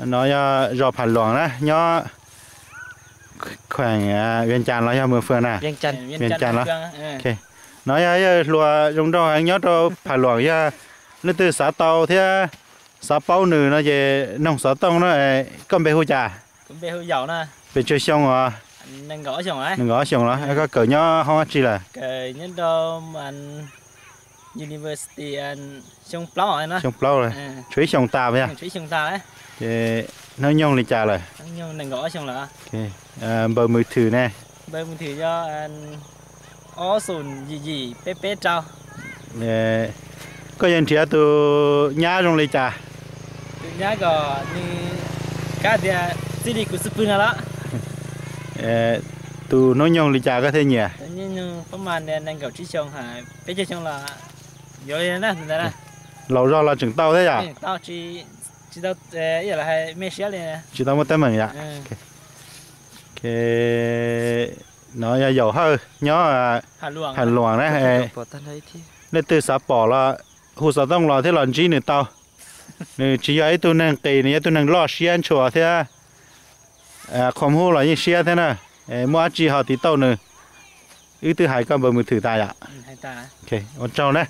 No yog zos Pham Luam na, nyob kheem Vias Cas los yog Muas Fwm na? Vias Cas los. No yog hluas zoo nraug heev nyob rau Pham Luam, yog leej twg xav tau thiab xav paub nws no ces noog xov tooj na. Koj npe hu cas? Pes tsawg xyoo os? Nees nkaum ob xyoos los? Koj kawm nyob hoob dab tsi lawm? Xyoo plaub lawm, tshuav ib xyoos tas yog? Ces hnub nyoog li cas lawm? Npaws mws thwm ne? Koj yuav nrhiav tus nyab zoo li cas? Tus hnub nyoog li cas koj thiaj nyiam? Laus zog los tseem tau thiab yom? Tsis tau muaj teeb meem yom? No yog Yaum Hawj nyob Pham Luam na. Leej twg xav pom los hu xov tooj los thiab los ntsib nws tau. Nws tsis yog ib tug neeg qis, nws yog ib tug neeg loj siab ntshua thiab, qhov hub los yeej siab thiab na. Muaj dab tsi ho tiv tauj nws. Wb twb hais koj npaws mws thwm tas yom? Ua tsaug na.